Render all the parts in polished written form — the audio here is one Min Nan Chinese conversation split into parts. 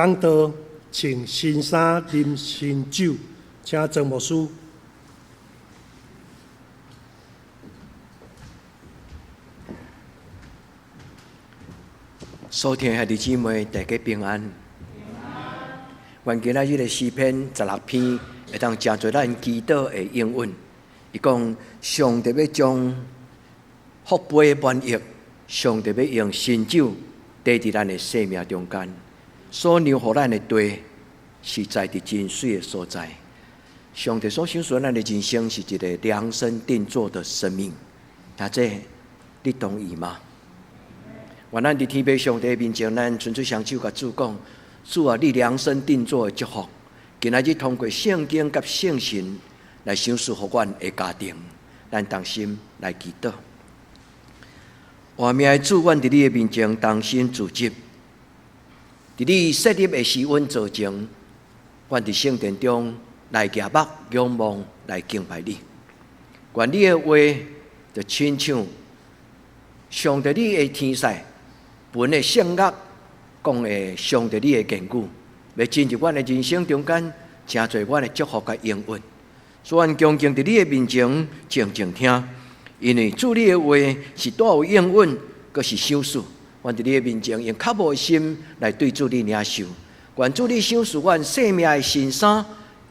講道穿新衫啉新酒，請曾牧師。所聽兄弟姊妹，大家平安。願今仔日的詩篇16篇，會當成做咱祈禱的應允。伊講，上帝欲將福杯滿溢，上帝欲用新酒綴佇咱的生命中間，所讓予咱的地是在佇真媠的所在。上帝所賞賜咱的人生是一个量身定做的生命，兄弟，你同意嗎？願咱佇天父上帝面前，咱伸出雙手共主講：主啊，你量身定做的祝福，今仔日通過聖經佮聖神來賞賜予阮的家庭，咱同心來祈禱。活命的主，阮佇你的面前同心聚集，佇你設立的時運做前，阮佇聖殿中來舉目仰望，來敬拜你。願你的話就親像上帝你的天使分的聖樂講的上帝你的言語，欲進入阮的人生中間，成做阮的祝福佮應允。所以，阮恭敬佇你的面前靜靜聽，因為主你的話是帶有應允，閣是賞賜。阮佇你的面前用渴慕的心來對主你領受。願主你賞賜阮生命的新衫，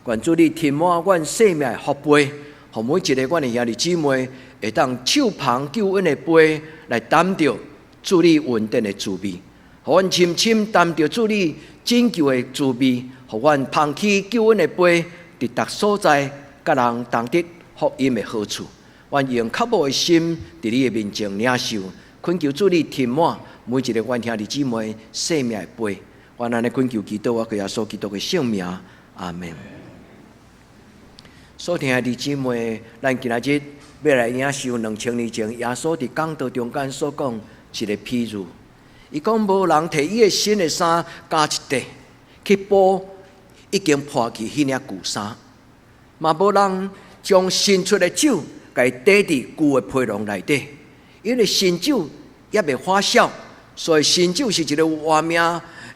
願主你填滿阮生命的福杯，予每一个阮的兄弟姊妹會當手捧救恩的杯來擔著主你恩典的滋味，予阮深深擔著主你拯救的滋味，予阮捧起救恩的杯，佇逐所在佮人同得福音的好處。阮用渴慕的心佇你的面前領受，懇求主你填滿每一个阮兄弟姊妹生命的杯。阮按呢懇求祈禱，我耶穌基督的聖名，阿門。所聽的弟姊妹，咱今仔日欲來領受2000年前耶穌佇講道中間所講一个譬喻。伊講無人提伊的新的衫加一塊去補已經破去彼領舊衫，嘛無人將新出的酒共伊綴佇舊的皮囊內底，因為新酒猶未發酵，所以新酒是一个有活命、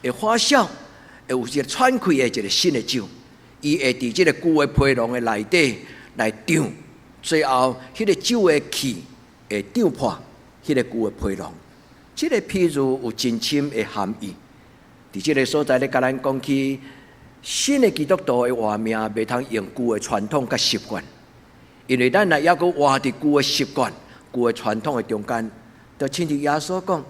會發酵、會有一个喘氣的一个新的酒。伊會佇這个舊的皮囊的內底來脹，最後彼个酒的氣會脹破彼个舊的皮囊。這个譬喻有真深的含義。佇這个所在咧，共咱講起新的基督徒的活命，袂通用舊的傳統佮習慣，因為咱若猶閣活佇舊的習慣、舊的傳統的中間，就親像耶穌講，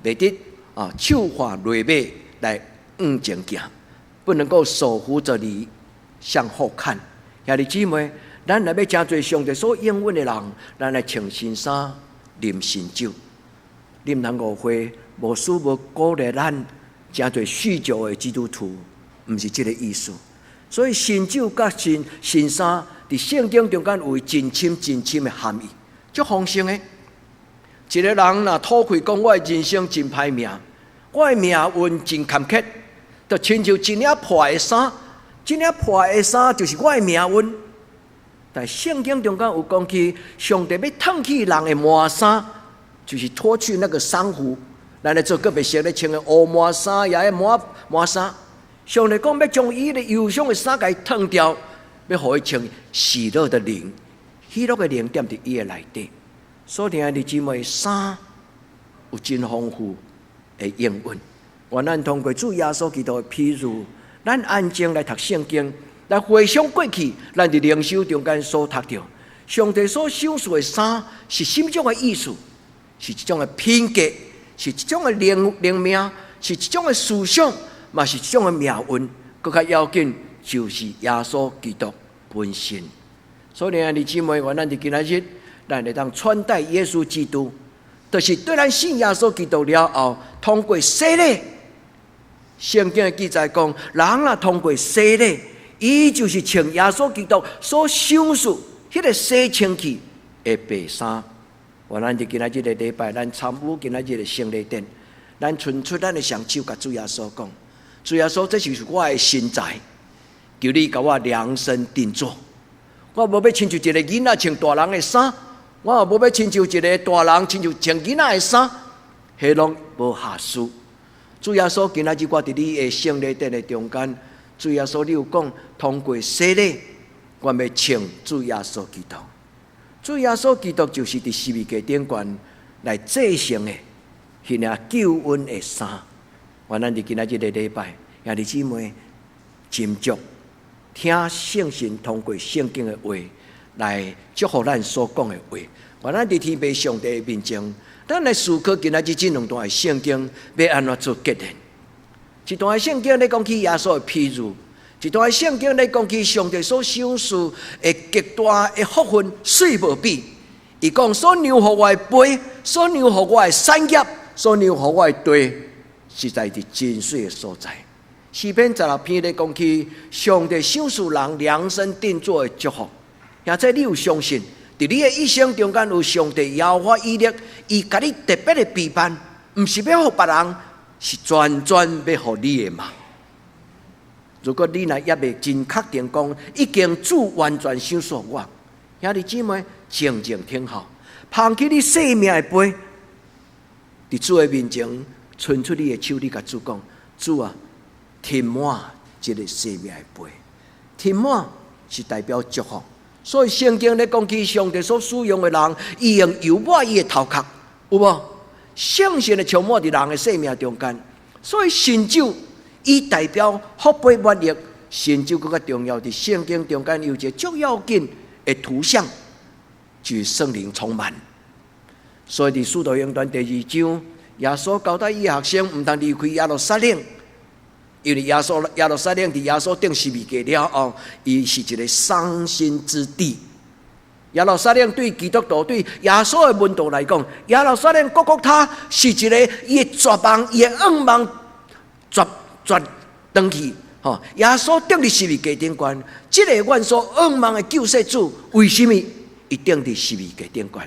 袂得啊，手挽騾馬來向前行。不能夠手扶著犁向後看。兄弟姊妹，咱若欲成做上帝所應允的人，咱來穿新衫、啉新酒。你毋通誤會，牧師無鼓勵咱成做酗酒的基督徒，毋是這个意思。所以新酒佮新新衫，佇聖經中間有真深真深的含義，足豐盛的。一个人若吐氣講，我的人生真歹命，我的命運真坎坷。就親像一領破的衫，這領破的衫就是我的命運。但聖經中間有講起，上帝欲脫去人的麻衫，就是脫去那個喪服，咱來做閣別說咧穿的烏麻衫，也愛麻麻衫。上帝講欲將伊的憂傷的衫共伊脫掉，欲予伊穿喜樂的靈，喜樂的靈踮佇伊的內底。所以兄弟姊妹，衫有真豐富的應允。願咱通過主耶穌基督的譬喻，咱安靜來讀聖經，來回想過去，咱佇靈修中間所讀著，上帝所賞賜的衫是啥物種的意思？是一種的品格，是一種的靈靈命，是一種的思想，嘛是一種的命運。閣較要緊，就是耶穌基督本身。所以，兄弟姊妹，願咱佇今仔日，咱會當穿戴耶穌基督，就是對咱信耶穌基督了後，通過洗禮。聖經的記載講，人若通過洗禮，伊就是穿耶穌基督所賞賜彼个洗清氣的白衫。願咱佇今仔日个禮拜，咱參與今仔日的聖禮典，咱伸出咱的雙手，共主耶穌講：主耶穌，這就是我的身材，求你共我量身定做。我無欲親像一个囡仔穿大人的衫，我也無欲親像一个大人親像穿囡仔的衫，彼攏無合適。主耶穌，今仔日我佇你的聖禮殿的中間，主耶穌，你有講通過洗禮，我欲穿主耶穌基督。主耶穌基督就是佇十字架頂懸來製成的，彼領救恩的衫。願咱佇今仔日這個禮拜，兄弟姊妹，斟酌聽聖神通過聖經的話來祝福咱所講的話。願咱佇天父上帝的面前，咱來思考今仔日這兩段的聖經欲按怎做結論。一段的聖經咧講起耶穌的譬喻，一段的聖經咧講起上帝所賞賜的極大的福分，媠無比。伊講所讓予我的杯，所讓予我的產業，所讓予我的地，實在是真媠的所在。詩篇16篇咧講起上帝賞賜人量身定做的祝福，或者你有相信，佇你的一生中間有上帝耶和華以勒，伊共你特別的備辦，毋是欲予別人，是專專欲予你的嘛？如果你若猶未真確定講，已經主完全賞賜我，兄弟姊妹靜靜聽好，捧起你生命的杯，佇主的面前伸出你的手，你共主講：主啊，填滿這个生命的杯，填滿是代表祝福。所以聖經咧講起上帝所使用的人，伊用油抹伊的頭殼，有無？聖神會充滿佇人的生命中間。所以新酒伊代表福杯滿溢，新酒閣較重要，佇聖經中間有一个足要緊的圖像，就是聖靈充滿。所以佇使徒行傳第二章，耶穌交代伊學生毋通離開耶路撒冷。因為耶路撒冷佇耶穌釘十字架了後，伊是一个傷心之地。耶路撒冷對基督徒、對耶穌的門徒來講，耶路撒冷各各他是一个伊的絕望、伊的願望絕絕轉去。吼，耶穌釘佇十字架頂懸，這个阮所仰望的救世主，為啥物伊釘佇十字架頂懸？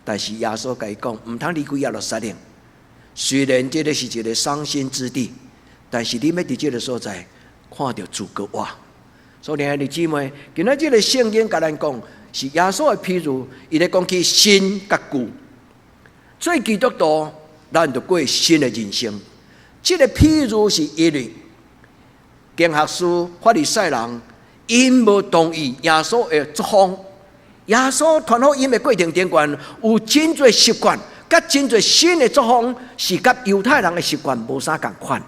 但是耶穌共伊講，毋通離開耶路撒冷。雖然這个是一个傷心之地。但是你欲佇這个所在看著主閣活，所以兄弟姊妹，今仔這个聖經共咱講，是耶穌的譬喻，伊咧講起新佮舊。做基督徒，咱就過新的人生。這个譬喻是因為經學士法利賽人，𪜶無同意耶穌的作風，耶穌傳福音的過程頂懸有真濟習慣，佮真濟新的作風，是佮猶太人的習慣無啥仝款。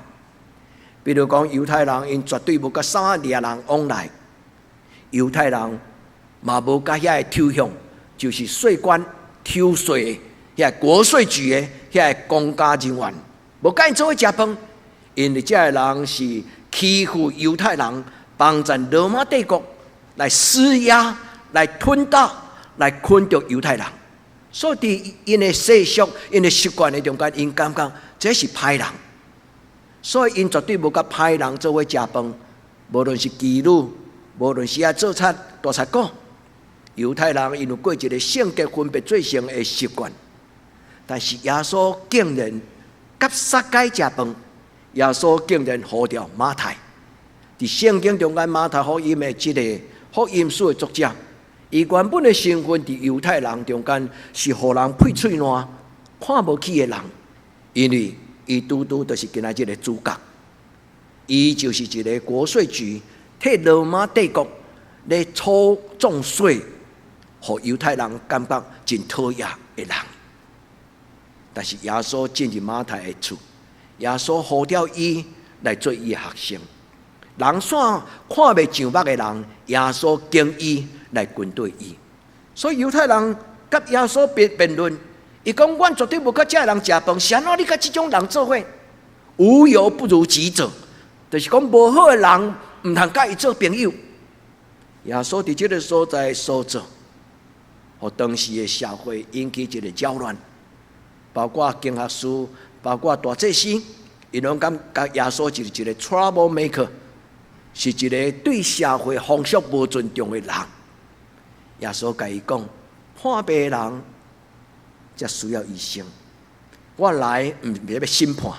比如講，猶太人𪜶絕對無佮撒瑪利亞人往來，猶太人嘛無佮遐个抽象，就是稅官抽稅的遐个國稅局的遐个公家人員，無佮𪜶做伙食飯，因為這个人是欺負猶太人，幫贊羅馬帝國來施壓、來吞打、來困著猶太人，所以佇𪜶的世俗、𪜶的習慣的中間，𪜶感覺這是歹人。所以，𪜶絕對無佮歹人做伙食飯，無論是妓女，無論是愛做賊、大賊股，猶太人𪜶有過一个聖潔分別做聖的習慣。但是耶穌竟然佮撒該食飯，耶穌竟然呼召馬太。佇聖經中間，馬太福音的這个福音書的作者，伊原本的身份佇猶太人中間是予人屁喙瀾、看無起的人，因為伊拄拄就是今仔這个主角，伊就是一个國稅局替羅馬帝國咧抽重稅，予猶太人感覺真討厭的人。但是耶穌進入馬太的厝，耶穌呼召伊來做伊的學生。人煞看袂上目的人，耶穌揀伊來跟隨伊。所以猶太人佮耶穌辯辯論。伊講：阮絕對無佮這个人食飯，是按怎你佮這種人做伙？無友不如己者，就是講無好的人，毋通佮伊做朋友。耶穌佇這个所在所做，予當時的社會引起一个擾亂，包括經學士，包括大祭司，𪜶攏感覺耶穌就是一个 trouble maker，是一个對社會風俗無尊重的人。耶穌共伊講：破病的人才需要醫生。我來毋是欲審判，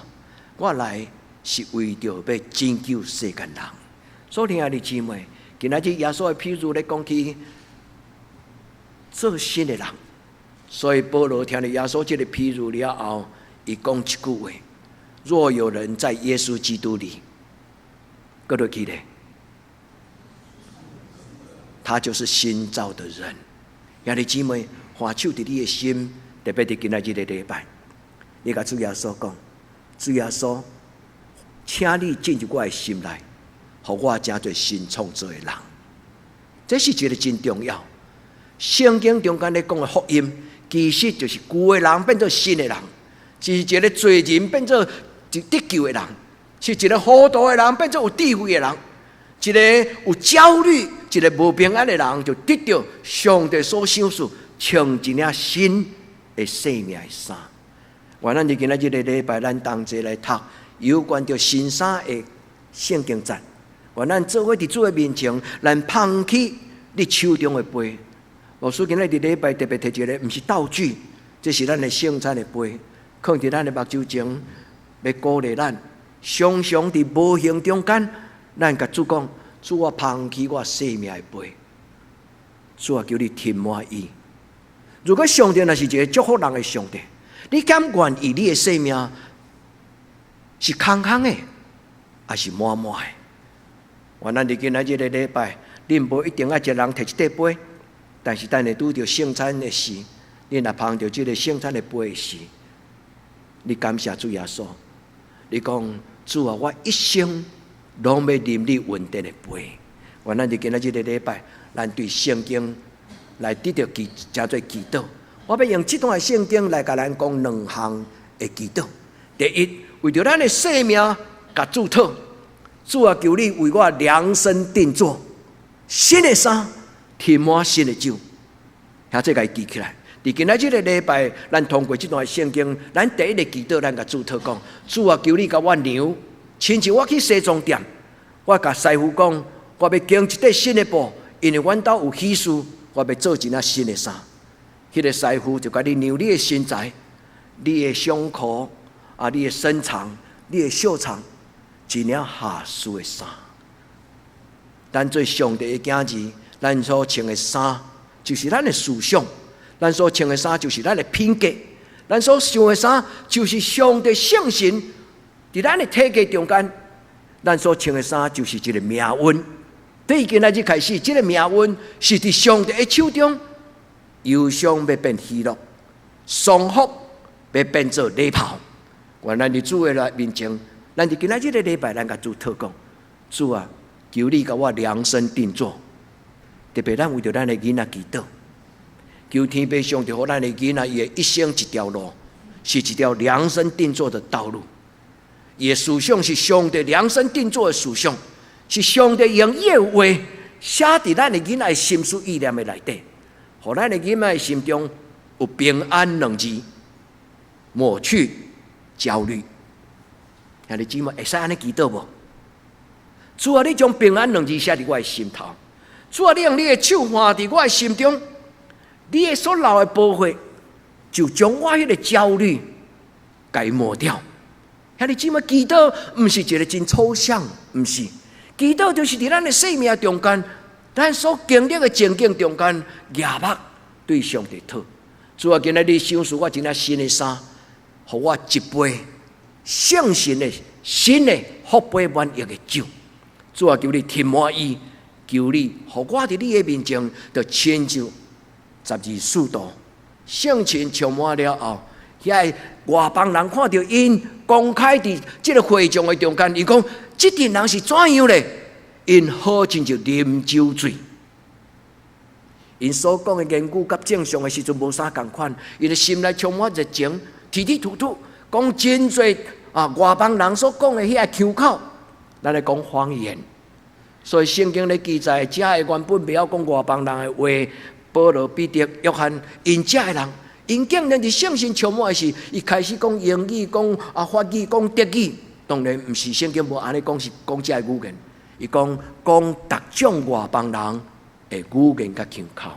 我來是為著欲拯救世間人。所以兄弟姊妹，今仔日耶穌的譬喻咧講起做新的人，所以保羅聽著耶穌這个譬喻了後，伊講一句話：若有人在耶穌基督裡，閣落去咧，他就是新造的人。兄弟姊妹，看守佇你的心，特別佇今仔日這個禮拜，你共主耶穌講，主耶穌，請你進入我的心內，予我成做新創造的人。這是一個真重要。聖經中間咧講的福音，其實就是舊的人變做新的人，是一個罪人變做得救的人，是一個糊塗的人變做有智慧的人，一個有焦慮、一個無平安的人，就得著上帝所賞賜穿一領新的生命的衫。願咱佇今仔這個禮拜，咱同齊來讀有關著新衫的聖經節。願咱做伙佇主的面前，咱捧起你手中的杯。牧師今仔日禮拜特別提一個，毋是道具，這是咱的聖餐的杯，囥佇咱的目睭前，欲鼓勵咱。常常佇無形中間，咱共主講：主，我捧起我生命的杯，主啊，求你填滿伊。如果上帝若是一個祝福人的上帝，你敢願意你的生命是空空的，抑是滿滿的？願咱佇今仔這個禮拜，恁無一定愛一個人提一塊杯，但是等下拄著聖餐的時，你若捧著這個聖餐的杯的時，你感謝主耶穌，你講主啊，我一生攏欲啉你恩典的杯。願咱佇今仔這個禮拜，咱對聖經來得著祈，成做祈禱。我欲用這段聖經來共咱講兩項的祈禱。第一，為著咱的生命，共主討，主啊，求你為我量身定做新的衫，添滿新的酒。遐這共伊記起來。佇今仔這個禮拜，咱通過這段聖經，咱第一個祈禱，咱共主討講：主啊，求你共我量，親像我去西裝店，我共師傅講，我欲經一塊新的布，因為阮兜有喜事，我欲做一領新的衫。彼個師傅就共你量你的身材、你的胸口啊、你的身長、你的袖長，一領合適的衫。咱做上帝的囝兒，咱所穿的衫就是咱的思想，咱所穿的衫就是咱的品格，咱所想的衫就是上帝聖神佇咱的體格中間，咱所穿的衫就是一個命運。對今仔日開始，這個命運是佇上帝的手中，憂傷欲變喜樂，喪服欲變做禮袍。願咱佇主的來面前，咱佇今仔這個禮拜，咱共主討講：主啊，求你共我量身定做。特別咱為著咱的囡仔祈禱，求天父上帝予咱的囡仔，伊的一生一條路，是一條量身定做的道路。伊的思想是上帝量身定做的思想，是上帝用伊的話寫佇咱的囡仔的心思意念的內底，予咱的囡仔的心中有平安兩字，抹去焦慮。兄弟姊妹會使按呢祈禱無？主啊，你將平安兩字寫佇我的心頭。主啊，你用你的手按佇我的心中，你的所流的寶血，就將我彼個焦慮共伊抹掉。兄弟姊妹，祈禱毋是一個真抽象，毋是。祈禱就是佇咱的生命中間，咱所經歷的情景中間，舉目對上帝討。主啊，今仔日賞賜我一領新的衫，予我一杯聖神的新的福杯滿溢的酒。主啊，求你填滿伊，求你予我佇你的面前，就親像十二使徒聖神充滿了後，遐個外邦人看著𪜶公開佇這個會眾的中間，伊講這陣人是怎樣咧？𪜶好親像啉酒醉，𪜶所講的言語佮正常的時陣無啥仝款，𪜶的心內充滿熱情，提提吐吐，講真濟啊外邦人所講的彼個腔口，咱來講方言。所以聖經咧記載，遮的原本袂曉講外邦人的話，保羅、彼得、約翰，𪜶遮的人，𪜶竟然佇聖神充滿的時，伊開始講英語、講啊法語、講德語，當然毋是聖經無按呢講，是講遮的語言。伊講講逐種外邦人的語言佮腔口。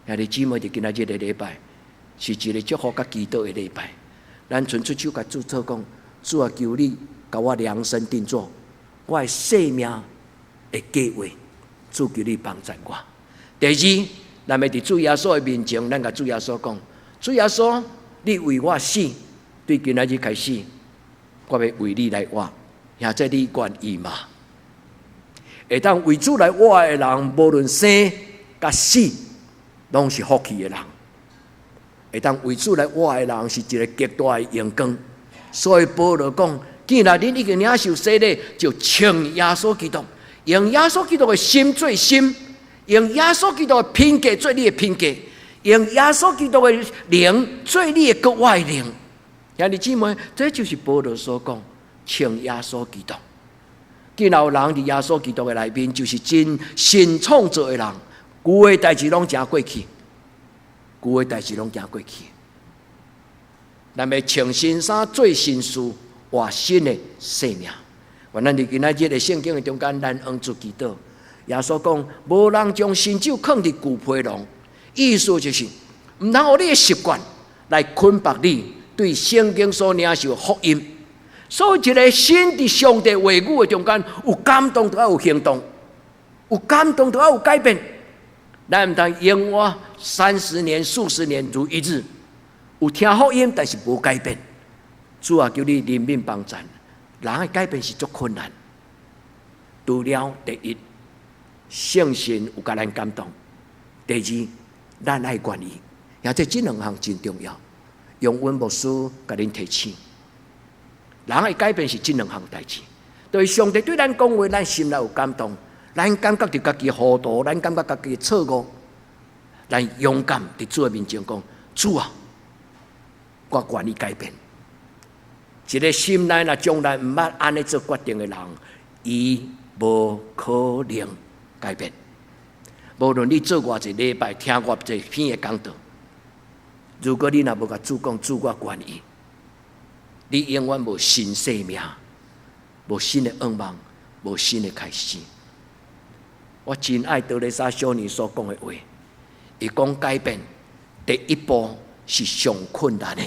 兄弟姊妹，佇今仔這個禮拜是一個祝福佮祈禱的禮拜。咱伸出手共主討講，主啊，求你共我量身定做我的生命的計劃，主求你幫助我。第二，咱欲佇主耶穌的面前，咱共主耶穌講：主耶穌，你為我死，對今仔日開始，我欲為你來活，兄弟你願意嗎？會當為主來活的人，無論生佮死，攏是福氣的人。會當為主來活的人，是一个極大的榮光。所以保羅講，既然恁已經領受洗禮，就穿耶穌基督，用耶穌基督的心做心，用耶穌基督的品格做你的品格，用耶穌基督的靈做你的國外靈。兄弟姊妹，這就是保羅所講，穿耶穌基督。既然有人佇耶穌基督的內面，就是真新創造的人，舊的代誌攏成過去，舊的代誌攏行過去。咱欲穿新衫，做新事，活新的生命。願咱佇今仔日的聖經的中間，咱向主祈禱。耶穌講，無人將新酒囥佇舊皮囊，意思就是，毋通予你的習慣來捆綁你對聖經所領受的福音。所以，一個心佇上帝話語的中間有感動，就愛有行動；有感動，就愛有改變。咱毋通永活30年、數十年如一日，有聽福音，但是無改變。主啊，求你憐憫幫贊。人的改變是足困難。除了第一，聖神有共咱感動；第二，咱愛願意。而且這兩項真重要。用阮牧師共恁提醒。人的改變是這兩項代誌。對上帝對咱講話，咱心內有感動，咱感覺著家己糊塗，咱感覺家己錯誤，咱勇敢佇主的面前講：主啊，我願意改變。一个心內若從來毋捌按呢做決定的人，伊無可能改變。無論你做偌濟禮拜，聽偌濟篇的講道，如果你若無共主講，主我願意，你永遠無新生命，無新的願望，無新的開始。我真愛德蕾莎修女所講的話，伊講改變第一步是上困難的。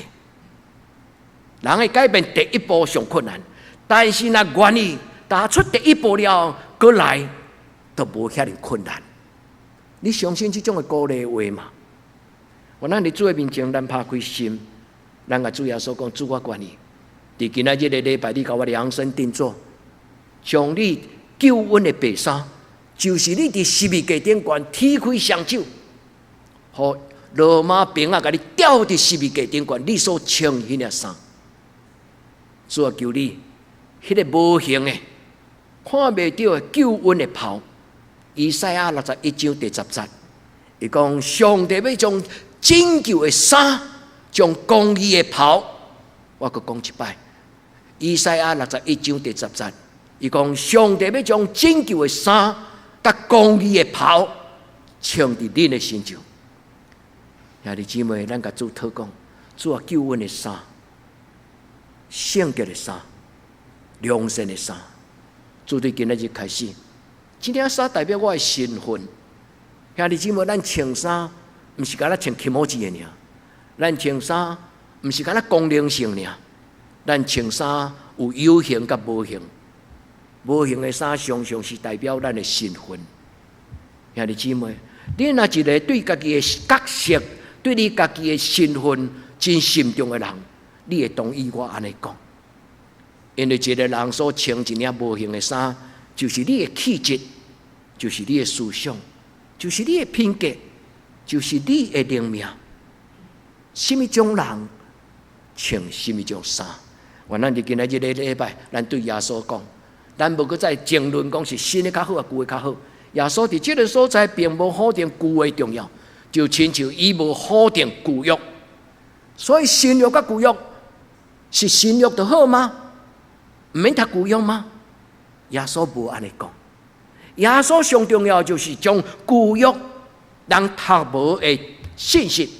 人的改變第一步上困難，但是若願意踏出第一步了後，閣來就無遐爾困難。你相信這種的鼓勵話嗎？願咱佇主的面前，咱拍開心，咱共主耶穌講：主我願意。佇今仔日个禮拜，你共我量身定做，將你救恩的白衫，就是你佇十字架頂懸鐵開雙手，予羅馬兵仔共你吊佇十字架頂懸，你所穿彼領衫。主啊，求你，彼个無形的、看袂著的救恩的袍。以賽亞61章第10節，伊講上帝欲將拯救的衫，將公義的袍，我閣講一擺。以賽亞六十一章第十節，伊講上帝欲將拯救的衫，佮公義的袍，穿佇恁的身上。兄弟姊妹，咱共主禱告，主啊，救恩的衫，聖潔的衫，良善的衫，主對今仔日開始，這領衫代表我的身份。兄弟姊妹，咱穿衫，毋是干焦穿気持ち的爾，咱穿衫毋是干焦功能性爾，咱穿衫有有形佮無形，無形的衫常常是代表咱的身份。兄弟姊妹，你若一个對家己的角色、對你家己的身份真慎重的人，你會同意我按呢講？因為一个人所穿一領無形的衫，就是你的氣質，就是你的思想，就是你的品格，就是你的靈命。啥物種人穿啥物種衫？願咱佇今仔日个禮拜，咱對耶穌講，咱無閣再爭論講是新的較好抑舊的較好。耶穌佇這个所在並無否定舊的重要，就親像伊無否定舊約。所以新約佮舊約是新約就好嗎？毋免讀舊約嗎？耶穌無按呢講。耶穌上重要就是將舊約人讀無的信息，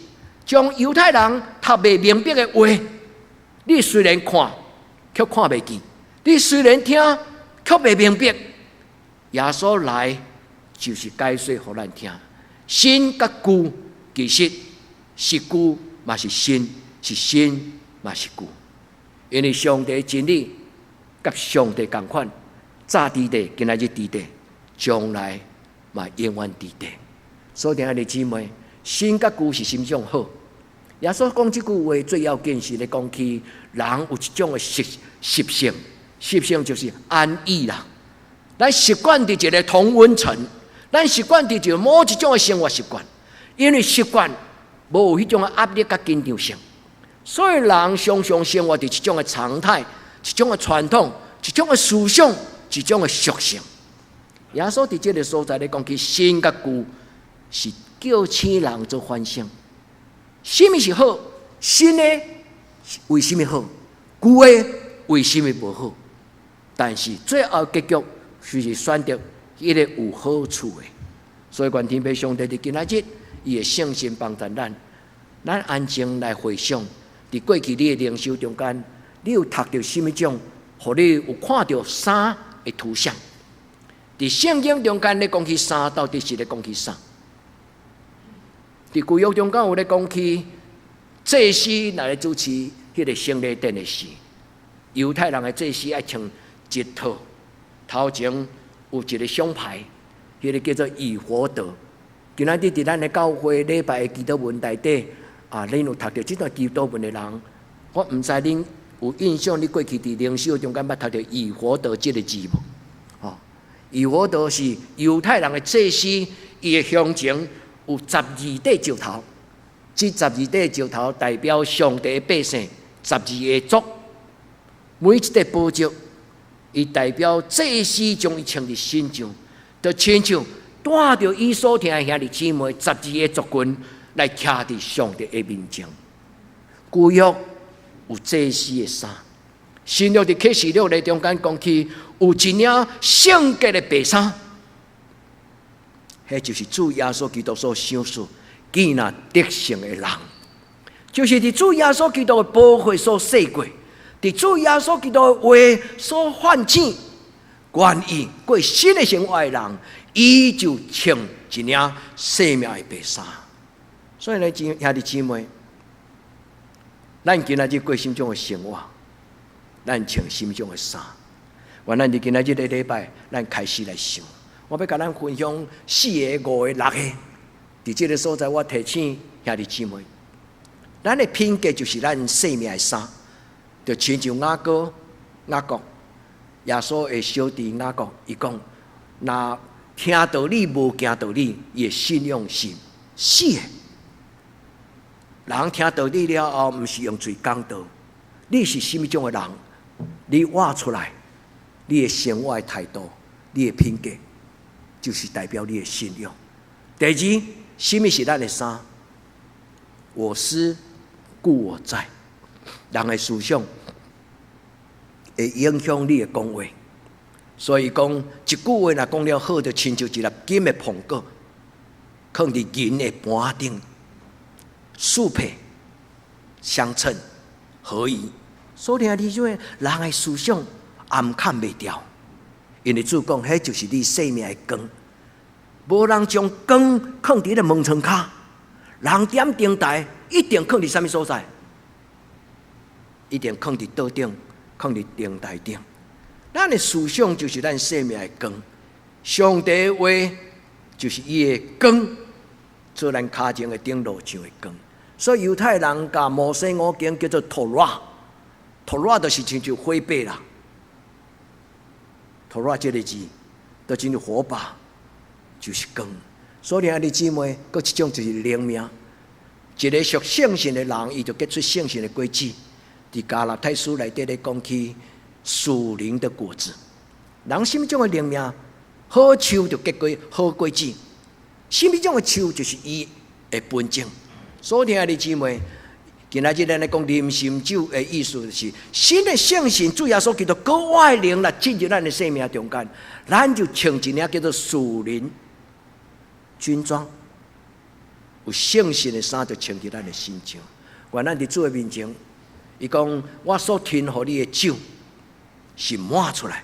將猶太人讀袂明白的話，你雖然看，卻看袂見；你雖然聽，卻袂明白。耶穌來就是解說予咱聽，新佮舊其實是舊嘛是新，是新嘛是舊，因為上帝真理佮上帝仝款，早佇地，今仔日佇地，將來嘛永遠佇地。所以，兄弟姊妹，新佮舊是啥物種好？耶穌講這句話最要緊是咧講起人有一種的習性，習性就是安逸啦。咱習慣佇一个同溫層，咱習慣佇一個某一種的生活習慣，因為習慣無有彼種的壓力佮緊張性，所以人常常生活佇一種的常態、一種的傳統、一種的思想、一種的屬性。耶穌佇這个所在咧講起新佮舊，是叫醒人做反省。啥物是好？新的為啥物好？舊的為啥物無好？但是最後結局就是選擇彼个有好處的。所以，願天父上帝佇今仔日，伊的聖神幫助咱，咱安靜來回想，佇過去你的靈修中間，你有讀著啥物種，予你有看著衫的圖像？佇聖經中間咧講起衫，到底是咧講起啥？佇舊約中間有咧講起祭司來主持彼个聖禮典的時，猶太人的祭司愛穿一套，頭前有一个胸牌，彼个叫做以弗得。今仔日佇咱的教會禮拜的祈禱文內底，啊，恁有讀著這段祈禱文的人，我毋知恁有印象，你過去佇靈修中間捌讀著以弗得這个字無？吼，以弗得是猶太人的祭司，伊的胸前有十二塊石頭，這十二塊石頭代表上帝的百姓，十二个族，每一塊寶石，伊代表祭司將伊穿佇身上，就親像帶著伊所疼的兄弟姊妹十二个族群來徛佇上帝的面前。舊約有祭司的衫，新約佇啟示錄內中間講起有一領聖潔的白衫。彼就是主耶穌基督所賞賜、見若得勝的人，就是佇主耶穌基督的寶血所洗過，佇主耶穌基督的話所喚醒，願意過新的生活的人，伊就穿一領生命的白衫。所以呢，兄弟姊妹，咱今仔日過啥種的生活，咱穿啥種的衫。願咱佇今仔日這个禮拜，咱開始來想。我欲共咱分享四个、五个、六个，佇這个所在，我提醒兄弟姊妹，咱的品格就是咱生命的衫，就親像雅歌、雅各，耶穌的小弟雅各，伊講：若聽道理無行道理，伊的信仰是死的。人聽道理了後，毋是用喙講道，你是啥物種的人？你活出來，你的生活的態度，你的品格，就是代表你的信仰。第二，啥物是咱的衫？我思故我在。人的思想會影響你的講話，所以講一句話若講了好，就親像一粒金的蘋果，囥佇銀的盤頂，速配相稱合宜。所以兄弟姊妹，人的思想暗崁袂牢。因為主講，彼就是你生命的光。無人將光囥佇咧門窗跤，人點燈台一定囥佇啥物所在？一定囥佇桌頂，囥佇燈台頂。咱的思想就是咱生命的光。上帝的話就是伊的光，做咱跤前的燈，路上的光。所以猶太人共摩西五經叫做托拉，托拉就是親像火把啦。托拉這个字，就親像火把，就是光。所以兄弟姊妹，閣一種就是靈命。一个屬聖神的人，伊就結出聖神的果子。佇加拉太書內底咧講起屬靈的果子。人啥物種的靈命，好樹就結果好果子。啥物種的樹就是伊的本質。所以兄弟姊妹，今仔日咱咧講啉新酒的意思，就是新的聖神主耶穌基督閣外靈來進入咱的生命中間，咱就穿一領叫做屬靈軍裝，有聖神的衫就穿佇咱的身上。願咱佇主的面前，伊講我所吞予你的酒是滿出來，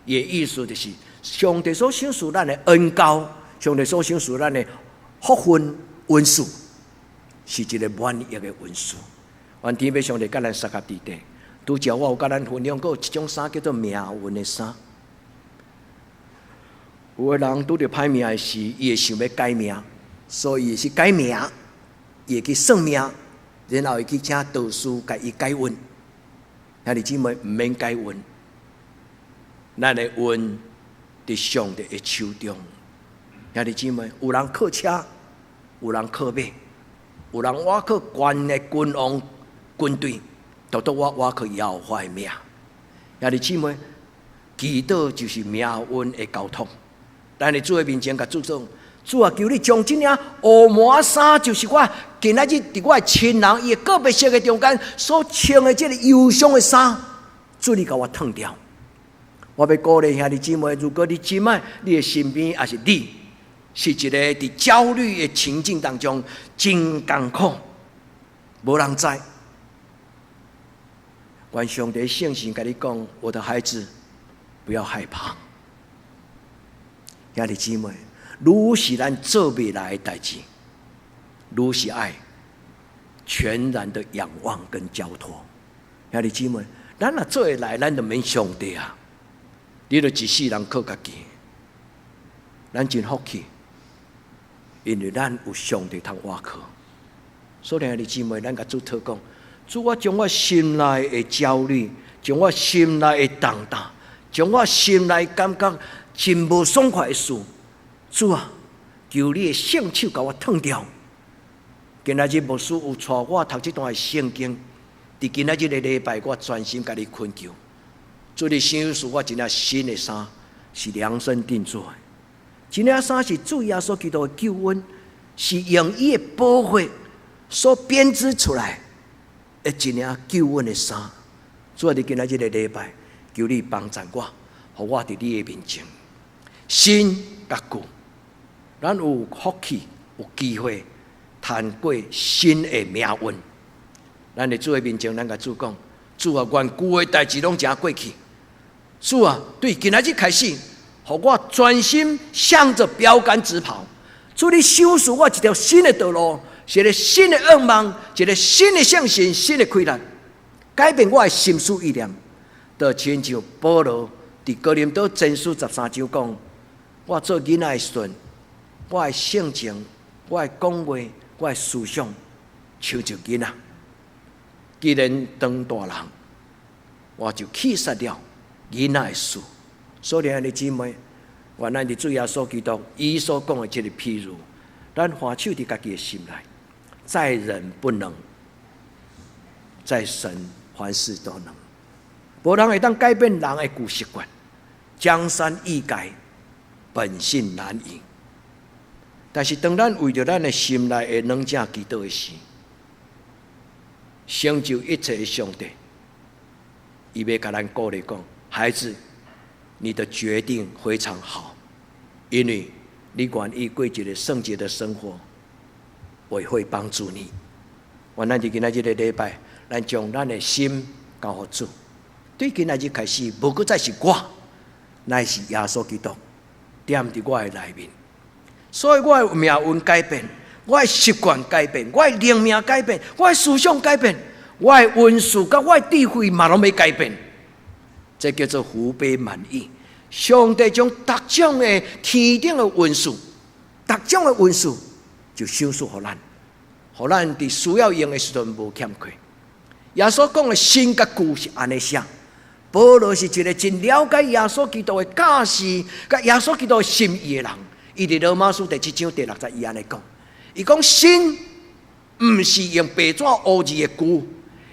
伊的意思就是上帝所賞賜咱的恩膏，上帝所賞賜咱的福分恩賜，是一个滿溢的恩賜。願天父上帝佮咱相佮佇底。拄才我有佮咱分享過一種衫叫做命運的衫。有的人拄著歹命的時，伊會想欲改命，所以伊是改名，伊會去算命，然後伊去請道士共伊解運。兄弟姊妹，毋免解運，咱的運佇上帝的手中。兄弟姊妹，有人靠車，有人靠馬，有人倚靠權的君王軍隊，獨獨我倚靠耶和華的名。兄弟姊妹，祈禱就是命運的交託。咱佇主的面前，共主講：主啊，求你將這領烏毛衫，就是我今仔日佇我的親人伊的告別式的中間所穿的這个憂傷的衫，主你共我褪掉。我欲鼓勵兄弟姊妹，如果你這擺你的身邊，抑是你，是一个佇焦慮的情境當中，真艱苦，無人知。願上帝聖神共你講，我的孩子，不要害怕。兄弟姊妹，愈是咱做袂來的代誌，愈是愛全然的仰望跟交託。兄弟姊妹，咱若做會來，咱就免上帝啊！你就一世人靠家己，咱真福氣，因為咱有上帝通倚靠。所以兄弟姊妹，咱共主禱告，主，我將我心內的焦慮，將我心內的重擔，將我心內感覺真無爽快的事，主啊，求你的聖手共我褪掉。今仔日牧師有帶我讀這段的聖經，佇今仔日的禮拜，我專心共你懇求，主你賞賜我一領新的衫，是量身定做的。這領衫是主耶穌基督的救恩，是用伊的寶血所編織出來的一領救恩的衫。主啊，佇今仔日的禮拜，求你幫助我，予我佇你的面前，新佮舊，咱有福氣，有機會談過新的命運。咱佇主的面前，咱共主講：主啊，願舊的代誌攏成過去。主啊，對今仔日開始，予我專心向著標杆直跑。主，你賞賜我一條新的道路，一个新的願望，一个新的信心，新的氣力，改變我的心思意念。就親像保羅佇哥林多前書13章講：我做囡仔的時陣，我的性情、我的講話、我的思想，親像囡仔。既然當大人，我就棄殺了囡仔的事。所以，兄弟姊妹，願咱佇主耶穌基督伊所講的這个譬喻，咱看守佇家己的心內，在人不能，在神凡事都能。無人會當改變人的舊習慣，江山易改，本性難移。但是，當咱為著咱的心內的軟正祈禱的時，成就一切的上帝，伊欲共咱鼓勵講：孩子，你的決定非常好，因為你願意過一个聖潔的生活，我會幫助你。願咱佇今仔這个禮拜，咱將咱的心交予主。對今仔日開始，無閣再是我，乃是耶穌基督踮佇我的內面。所以我的命運改變，我的習慣改變，我的靈命改變，我的思想改變，我的恩賜佮我的智慧嘛攏欲改變。這叫做福杯滿溢。上帝將逐種的天頂的恩賜，逐種的恩賜就賞賜予咱，予咱佇需要用的時陣無欠缺。耶穌講的新佮舊是按呢寫。保羅是一个真了解耶穌基督的教示，佮耶穌基督的心意的人。伊佇羅馬書第七章第六節，伊按呢講：伊講新毋是用白紙烏字的舊，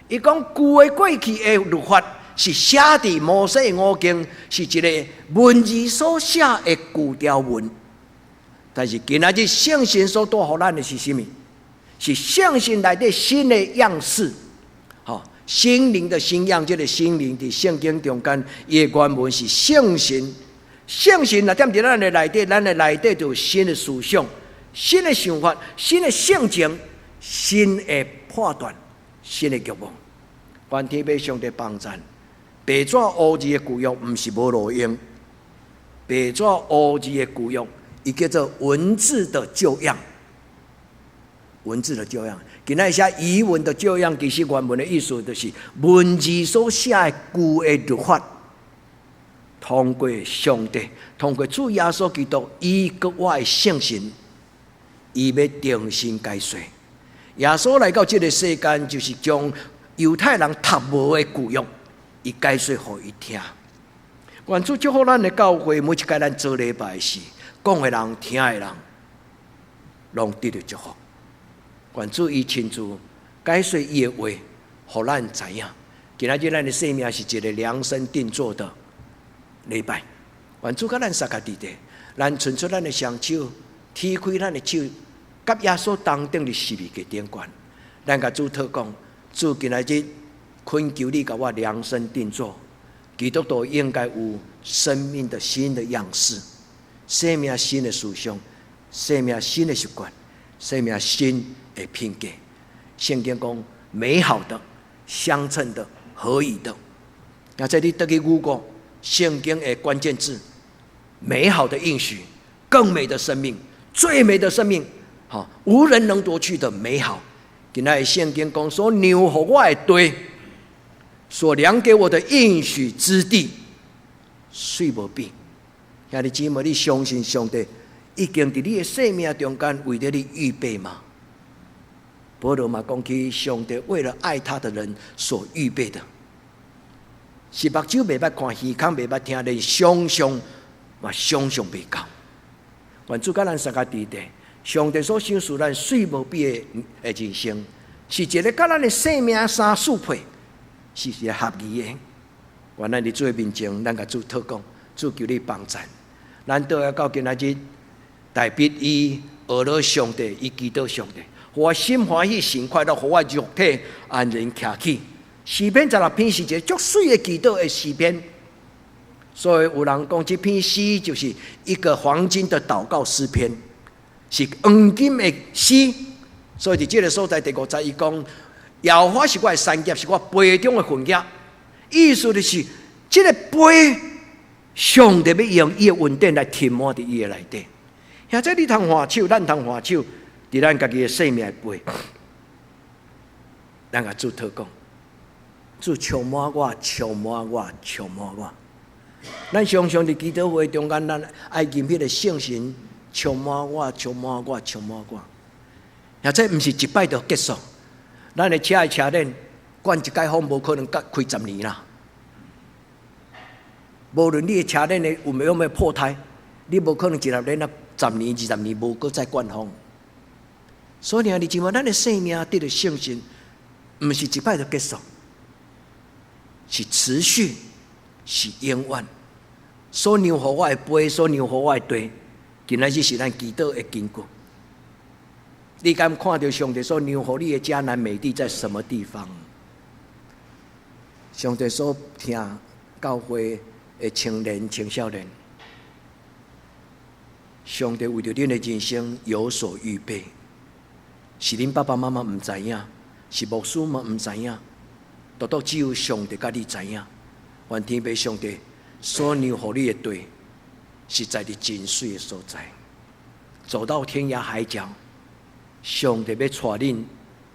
伊講舊的過去的律法是寫佇摩西的五經，是一个文字所寫的舊條文。但是今仔日聖神所帶予咱的是啥物？是聖神內底新的樣式。吼，心靈的新樣，這个心靈佇聖經中間，伊的原文是聖神。聖神若踮佇咱的內底，咱的內底就有新的思想、新的想法、新的性情、新的判斷、新的慾望。願天父上帝幫贊。白紙烏字的舊約毋是無路用，白紙烏字的舊約，伊叫做文字的舊樣。文字的舊樣，今仔寫儀文的舊樣，其實原文的意思就是文字所寫的舊的律法。通過上帝，通過主耶穌基督，伊佮我的聖神，伊欲重新改寫。耶穌來到這个世間，就是將猶太人讀無的舊約，伊解說予伊聽。願主祝福咱的教會，每一擺咱做禮拜時，講的人、聽的人，攏得著祝福。願主伊親自解說伊的話，予咱知影。今仔日咱的生命是一个量身定做的禮拜。願主佮咱相佮佇咧，咱伸出咱的雙手，提開咱的手，佮耶穌同釘佇十字架頂懸。咱共主禱講，主今仔日懇求你共我量身定做，基督徒應該有生命的新的樣式，生命新的思想，生命新的習慣，生命新的品格。聖經講美好的、相稱的、合宜的。那這裡得去五個聖經的關鍵字：美好的應許、更美的生命、最美的生命，好，無人能奪去的美好。今仔日聖經講所量予我的地，所量給我的應許之地，媠無比。兄弟姊妹，你相信上帝已經佇你的生命中間為著你預備嗎？保羅嘛講起，上帝為了愛他的人所預備的，是目睭袂捌看，耳孔袂捌聽，連想象嘛想象袂到。願主佮咱相佮佇咧，上帝所賞賜咱媠無比的人生，是一个佮咱的生命衫相配，是一个合宜的。願咱佇主的面前，咱共主禱告，主求你幫贊。咱倒來到今仔日，大衛伊學了上帝，伊祈禱上帝，予我心歡喜，神快樂，予我肉體安然徛起。詩篇16篇是一个足媠的祈禱的詩篇，所以有人講這篇詩就是一個黃金的禱告詩篇，是黃金的詩。所以佇這个所在第五節，伊講：耶和華是我的產業，是我杯中的份額。意思就是這个杯，上帝欲用伊的恩典來填滿佇伊的內底。現在你通換手，咱通換手，佇咱家己的生命的杯，咱共主禱告，主充滿我，充滿我，充滿我。咱常常佇祈禱會中間，咱愛吟彼个聖神充滿我，充滿我，充滿我。而這毋是一擺就結束。咱的車的車輪灌一擺風，無可能閣開10年啦。無論你的車輪的有無有破胎，你無可能一粒輪啊10年、20年無閣再灌風。所以兄弟姊妹，咱的生命得著聖神，毋是一擺就結束，是持續，是永遠。所量予我的杯，所量予我的地，今仔日是咱祈禱的根據。你敢看著上帝所量予你的迦南美地在什麼地方？上帝所疼教會的青年、青少年，上帝為著恁的人生有所預備，是恁爸爸媽媽毋知影，是牧師嘛毋知影，獨獨只有上帝佮你知影。願天父上帝所量予你的地，實在佇真媠的所在，走到天涯海角，上帝欲帶恁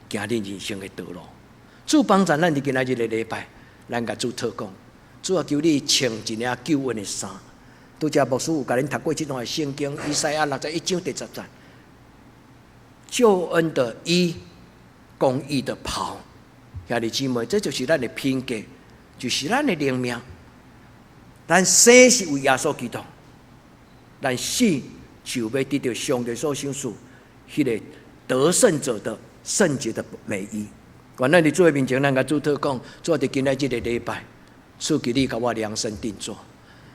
行恁人生的道路。主幫助咱佇今仔日的禮拜，咱共主禱告，主啊，求你穿一領救恩的衫。拄才牧師有共恁讀過這段的聖經，以賽亞61章第10節，救恩的衣，公義的袍。兄弟姊妹，這就是咱的品格，就是咱的靈命。咱生是為耶穌基督，咱死就欲得著上帝所賞賜彼个得勝者的聖潔的美衣。願咱佇主的面前，咱共主禱告，主啊，佇今仔這个禮拜，賜給你共我量身定做。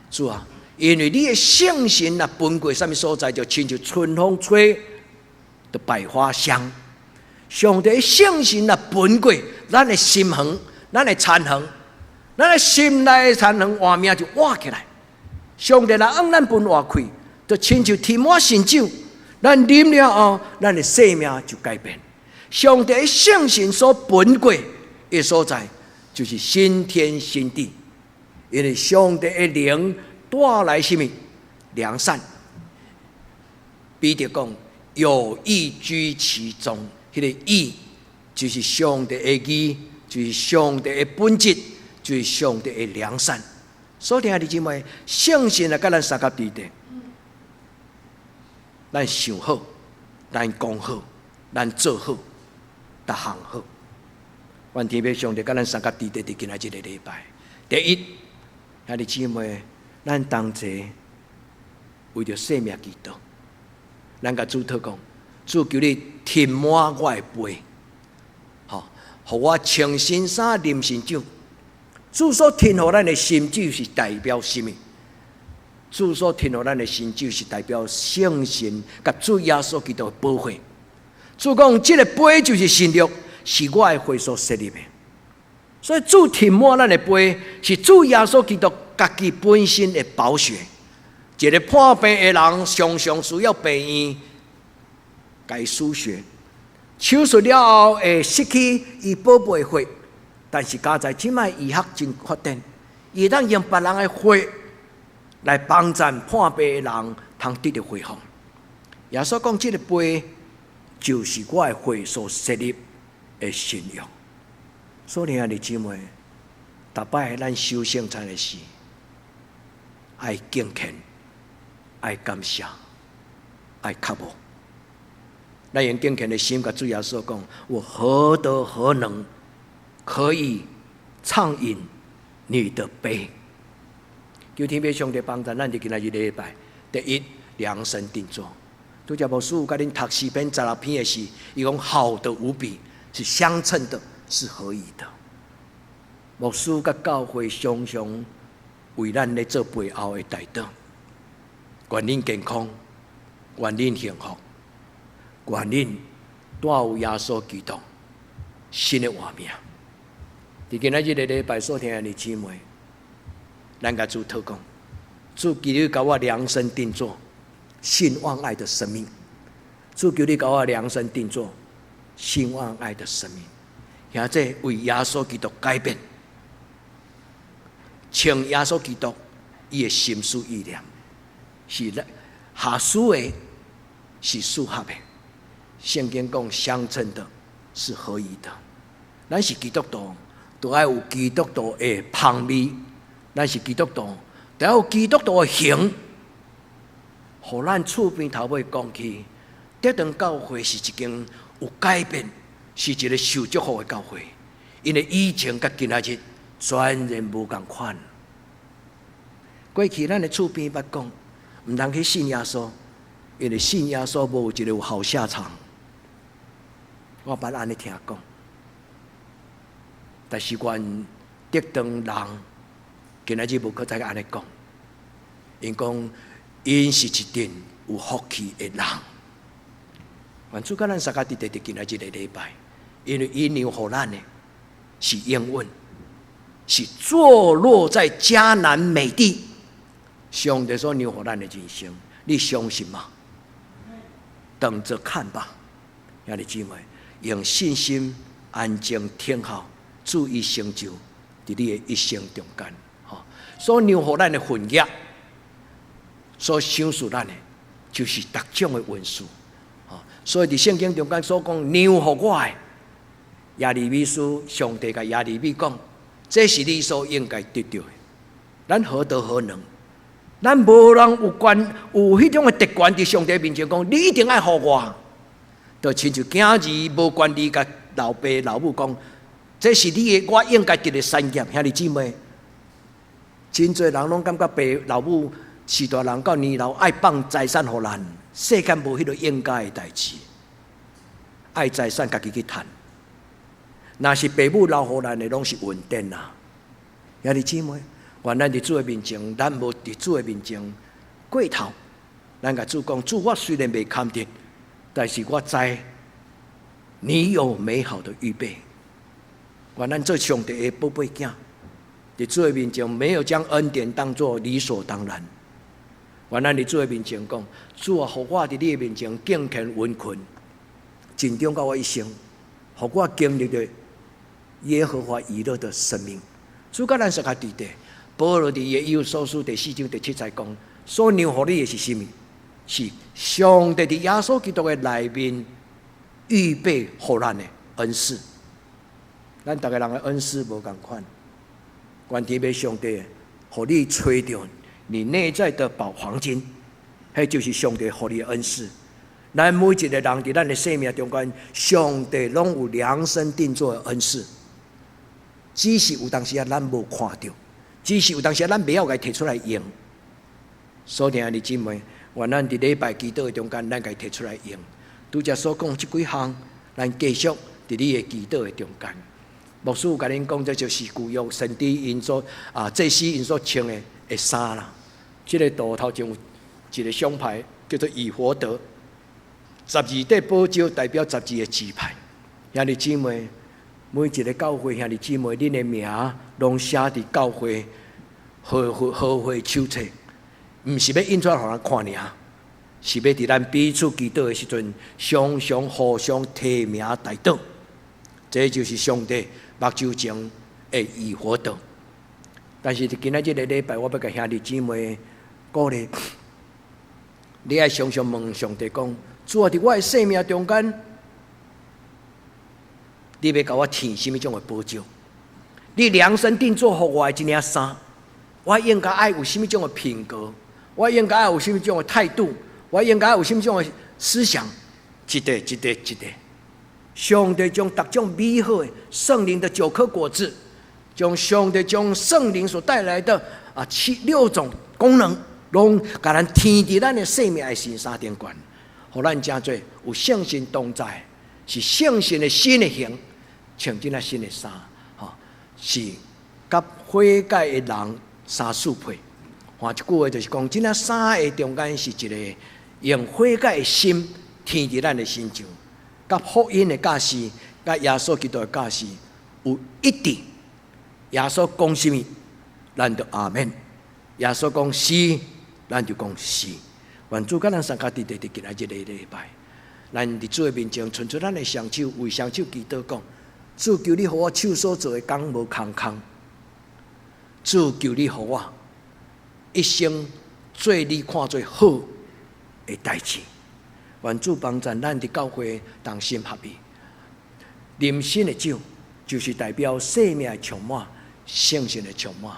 主啊，因為你的聖神若奔過啥物所在，就親像春風吹，就百花香。上帝聖神若奔過，咱的心房，咱的田園，咱的心內的田園活命就活起來。上帝若向咱分活氣，就親像提摩新酒，咱啉了後，咱的生命就改變。上帝聖神所奔過的所在，就是新天新地。因為上帝的靈帶來啥物良善。彼得講有義居其中，彼個義就是上帝的義，就是上帝的本質，就是上帝的良善。所以兄弟姊妹，聖神來佮咱相佮佇咧，咱想好，咱講好，咱做好，逐項好。願天父上帝佮咱相佮佇佇今仔這个禮拜。第一，兄弟姊妹，咱同齊為著性命祈禱，咱共主禱講，主求你填滿我的杯，吼，予我穿新衫、啉新酒。主所添予咱的新酒是代表啥物？主所添予咱的新酒是代表聖神佮主耶穌基督的寶血。主講，這個杯就是新約，是我的血所設立的。所以主填滿咱的杯，是主耶穌基督家己本身的寶血。一个破病的人，常常需要病院共伊輸血，手術了後會失去伊寶貝的血，但是佳哉這擺醫學真發展，伊會當用別人的血來幫助破病的人，通得著恢復。耶穌講，這个杯就是我的血所設立的新約。所以兄弟姊妹，逐擺咱守聖餐的時，愛敬虔，愛感謝，愛渴慕。咱用敬虔的心，共主耶穌講：我何德何能，可以暢飲你的杯？求天父上帝幫助咱，佇今仔日禮拜，第一，量身定做。拄才牧師有共恁讀詩篇16篇的時，伊講好的無比，是相稱的，是合宜的。牧師佮教會常常為咱咧做背後的代禱，願恁健康，願恁幸福，願恁帶有耶穌基督新的活命。佇今仔日个禮拜所聽的姊妹，咱共主禱講，主求你共我量身定做信望愛的生命。主求你共我量身定做信望愛的生命，或者為耶穌基督改變，像耶穌基督伊的心思意念，是合適的，是適合的。聖經講相稱的，是合宜的。咱是基督徒，都愛有基督徒的芳味；咱是基督徒，都愛有基督徒的形，予咱厝邊頭尾講起，德堂教會是一間有改變，是一个受祝福的教會。因為以前佮今仔日全然無仝款。過去咱的厝邊捌講，毋通去信耶穌，因為信耶穌無一个有好下場。我捌按呢聽講，但是願德堂人今仔日無閣再按呢講，𪜶講𪜶是一陣有福氣的人。願主佮咱相佮佇佇今仔這個禮拜，因為伊讓予咱的是應允，是坐落在迦南美地。上帝所讓予咱的人生，你相信嗎？等着看吧，兄弟姊妹，用信心安靜聽候，主伊成就佇你的一生中間。吼，所讓予咱的份額，所賞賜咱的，就是逐種的恩賜。所以佇聖經中間所講，讓予我的耶利米書，上帝共耶利米講，這是你所應該得著的。咱何德何能？咱無人有權有彼種的特權，佇上帝面前講，你一定愛予我。就親像囝兒無權利共老爸老母講，這是你的，我應該得的產業。兄弟姊妹，真濟人攏感覺爸老母序大人到年老愛放財產予咱，世間無彼個應該的代誌，愛財產家己去趁。若是爸母留予咱的，攏是恩典啊！兄弟姊妹，願咱佇主的面前，咱無佇主的面前過頭。咱共主講，主，我雖然袂堪得，但是我知你有美好的預備。願咱做上帝的寶貝囝，佇主的面前沒有將恩典當作理所當然。願咱佇主的面前講，主啊，予我佇你的面前敬虔殷勤，盡忠到我一生，予我經歷著耶和華以勒的生命。主佮咱相佮佇佇，保羅佇以弗所書第四章第七節講，所讓予你的是啥物？是上帝佇耶穌基督的內面預備予咱的恩賜。咱逐个人的恩賜無仝款，願天父上帝予你揣著你內在的寶黃金，彼就是上帝予你的恩賜。咱每一个人佇咱的生命中間，上帝攏有量身定做的恩賜，只是有當時仔咱無看著，只是有當時仔咱袂曉共伊提出來用。所以兄弟姊妹，願咱佇禮拜祈禱的中間，咱共伊提出來用。拄才所講這幾項，咱繼續佇你的祈禱的中間。牧師有共恁講，這就是舊約先知𪜶所啊，祭司𪜶所穿的衫啦。這个圖頭前有一个胸牌，叫做以弗得。十二塊寶石代表十二个支派。兄弟姊妹，每一个教會兄弟姊妹，恁的名攏寫佇教會和會手冊，毋是欲印出來予人看爾，是欲佇咱彼此祈禱的時陣，常常互相提名代禱。這就是上帝目睭前的以弗得。但是佇今仔這个禮拜，我欲共兄弟姊妹鼓勵，你愛常常問上帝講：主啊，佇我的生命中間，你欲共我添啥物種的寶石？你量身定做予我的這領衫，我應該愛有啥物種的品格？我應該愛有啥物種的態度？我應該愛有啥物種的思想？一個一個一個，上帝將逐種美好的聖靈的九顆果子，將上帝將聖靈所帶來的七六種功能，攏共咱添佇咱的生命的新衫頂懸，予咱成做有聖神同在，是聖神的新的形，穿這領新的衫，吼，是佮悔改的人相適配。換一句話就是講，這領衫的中間是一个用悔改的心添佇咱的身上，佮福音的教示，佮耶穌基督的教示有一致。耶穌講啥物，咱就阿們；耶穌講是，咱就講是。願主佮咱相佮佇佇今仔這个禮拜，咱佇主的面前，伸出咱的雙手，為雙手祈禱講：主求你予我手所做的工無空空。主求你予我一生做你看做好的代誌。願主幫助咱佇教會同心合意。啉新的酒，就是代表生命的充滿，聖神的充滿。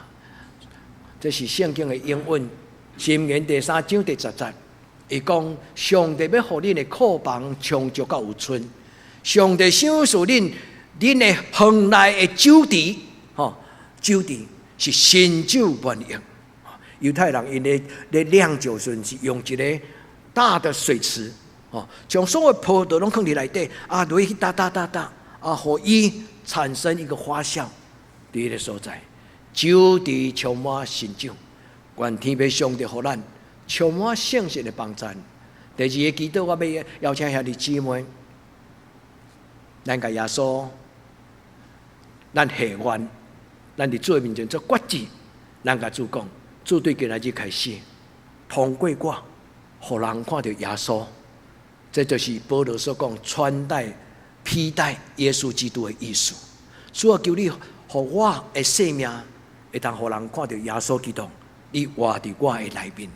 這是聖經的應允，箴言第三章第十節，伊講上帝欲予恁的庫房充足到有賰，上帝賞賜恁恁的園內的酒池，吼，酒池是新酒滿溢。猶太人𪜶咧釀酒時是用一个大的水池，吼，將所有葡萄攏囥佇內底，落去打打打打，予伊產生一個發酵，佇彼个所在，酒池充滿新酒，願天父上帝予咱充滿聖神的幫贊。第二个祈禱，我欲邀請兄弟姊妹，咱共耶穌，咱下願，咱佇主的面前做決志，咱共主講，主對今仔日開始，通過我，予人看著耶穌，這就是保羅所講穿戴披戴耶穌基督的意思。主啊，求你予我的生命會當予人看著耶穌基督，你活佇我的內面。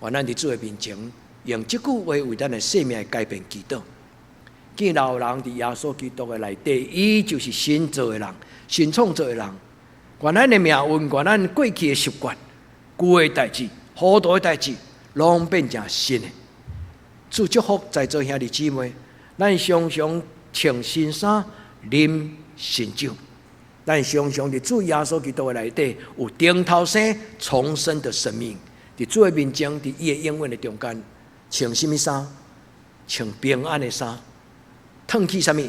願咱佇主的面前，用這句話為咱的生命改變祈禱。見老人佇耶穌基督的內底，伊就是新造的人，新創造的人。願咱的命運，願咱過去的習慣、舊的代誌、糊塗的代誌，攏變成新的。主祝福在座兄弟姊妹，咱常常穿新衫，啉新酒。咱常常佇主耶穌基督的內底有重頭生、重生的生命。佇主的面前，佇伊的應允的中間，穿啥物衫？穿平安的衫。褪去啥物？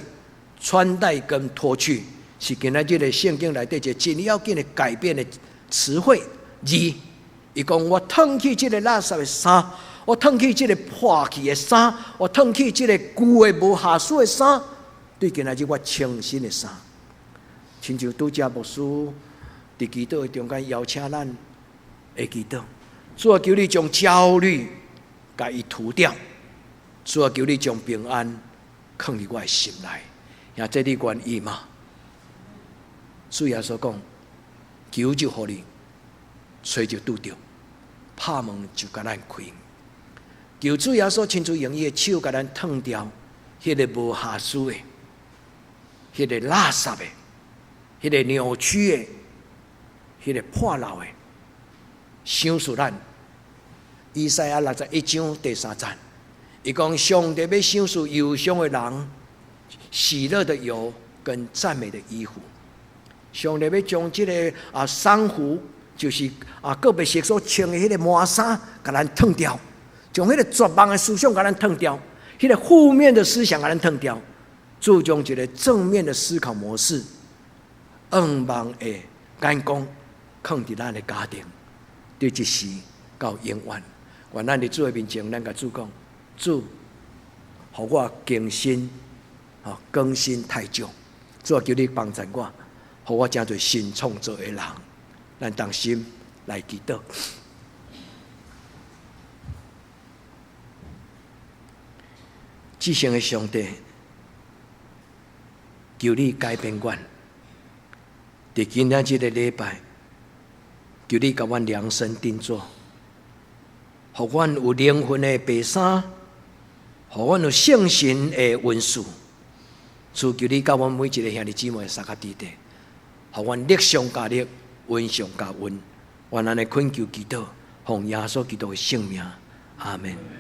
穿戴跟脫去，是今仔這个聖經內底一個真要緊的改變的詞彙字。伊講我褪去這个垃圾的衫，我褪去這个破去的衫，我褪去這个舊的無瑕疵的衫，對今仔日我穿新的衫。親像拄才牧師佇祈禱的中間邀請咱會祈禱，主啊，求你將焦慮共伊除掉，主啊，求你將平安囥佇我的心內，兄這你願意嗎？主耶穌講，求就予你，揣就拄著，拍門就共咱開。求主耶穌親自用伊的手共咱褪掉，彼个無瑕疵的，彼个垃圾的，彼个扭曲的，彼个破漏的，賞賜咱。以賽亞61章第三節，伊講上帝欲賞賜憂傷的人喜樂的油跟讚美的衣服。上帝欲將這個喪服，就是告別式所穿的彼個麻衫，共咱褪掉；將彼個絕望的思想共咱褪掉，彼個負面的思想共咱褪掉，注重一個正面的思考模式，向望的眼光，囥佇咱的家庭，對這時到永遠。願咱佇主的面前，咱共主講：主，予我更新，更新太久。主啊，求你幫助我，予我成做新創造的人。咱同心來祈禱。至聖的上帝，求你改變阮。佇今仔這个禮拜，求你共阮量身定做，予阮有靈魂的白衫，予阮有聖神的恩賜。主，求你佮阮每一个兄弟姊妹相佮弟弟，予阮力上加力，恩上加恩。願按呢懇求祈禱，奉耶穌基督的聖名，阿門。